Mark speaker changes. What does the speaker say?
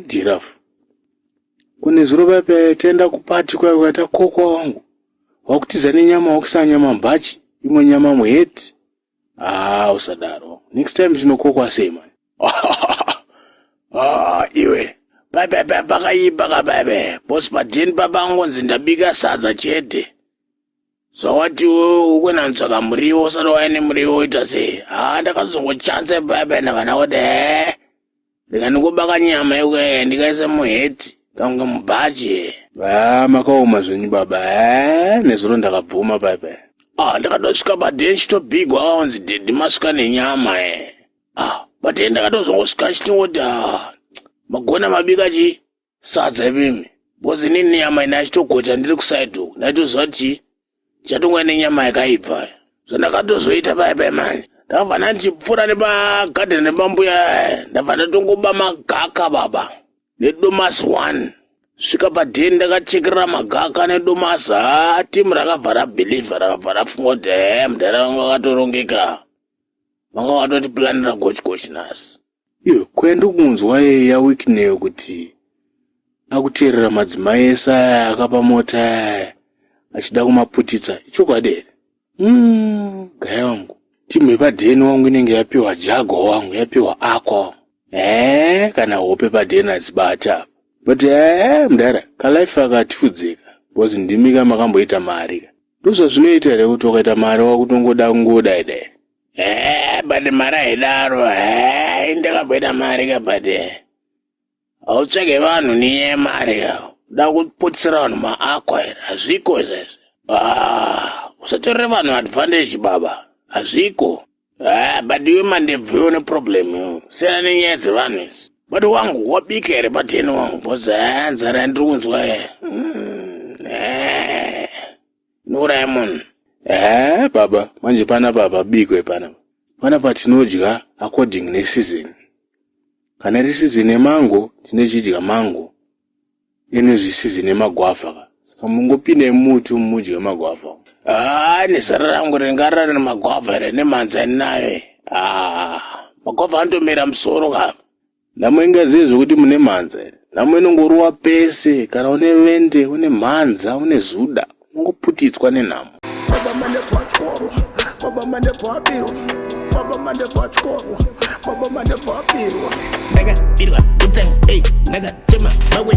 Speaker 1: Giraffe. Kune zuro paipa taenda kupati kwayo kwatakokwa wangu. Wakutiza nenyama wakuisa nyama mubhachi, imwe nyama muheti. Ah, usadaro. Next time tinokokwa sei man? Ah, iwe. Paipa paipa pakaipa kapaipa. Boss padeni papangonzi ndabika sadza chete. Zvawati ukwena ntsvaka muriwo usati wauya nemuriwo woita sei? Ha ndakazongochanza paipa ndakana kuti eh. Ndikandingobaka nyama yekuya ndikaisa muheti kange mubhachi. Ah, makaoma zvenyu baba. Eh, nezuro ndakabvuma paipa. Ah, ndakatosvika padeni chitobigwa akaonzi dhedhi masvika nenyama eh. Ah, but ndakatozongosvika chitingoti ah, magona mabika chi sadza imimi. Because inini nyama ine achitogocha ndiri kuside uku. Ndaitoziva kuti chi chatonga nenyama yakaibva. Zvandakatozoita paya paya manje. Ndakabva ndandichipfuura nepagadheni nepambuya ndabva ndatongoba magaka baba nedomasi one. Svika padheni ndakachekerera magaka nedomasi haa timu rakabva rabhilivha rakabva rafunga kuti he mudhara vanga vakatorongeka. Vanga vakatotiplanira gochi gochi nhasi. Iyo kuenda kunzwa yaWicknell kuti akuteerera madzimai ese aya akapa mota aya achida kumaputitsa ichokwadi here? Gaya wangu timu yepadheni wangu inenge yapiwa jago wangu yapiwa akwa wangu kana hope padheni hadzibata but mudhara kalife akatifudzeka because ndimi ka makamboita mari ka ndozvazvinoita here kuti ukaita mari wakutongoda kungodai dai but mari haidaro. Ndakamboita mari ka, but hautsvage vanhu nenyaya yemari ka. Uda kuputsira vanhu maakwa here? Hazviko izvezvi. Ah, usatorere vanhu advantage baba, hazviko. Ah, but iwe mandebvu iwe une problem iwe, siyana nenyaya dzevanhu idzi. But wangu wabika here padheni wangu? Because nzara yandiri kunzwa inouraya munhu. Baba, manje panapa hapabikwe panapa. Panapa tinodya according neseason. Kana iri season yemango tinochidya mango, inozvi season yemagwavha ka. Saka mungopinda muti mudye magwavha. Ah, nezera rangu ringarara nemagwavha here nemhanza ndinayo? Ah, magwavha anotomera musoro ka. Nhamo ingazive zvekuti mune mhanza here? Nhamo inongoruwa pese, kana une vende, une mhanza, une zuda, unongoputitswa nenhamo.
Speaker 2: Baba mandebvu atyorwa, baba mandebvu abirwa, baba mandebvu atyorwa, baba mandebvu abirwa.
Speaker 3: Ndakabirwa kutsenga, ey, ndakachema makwe.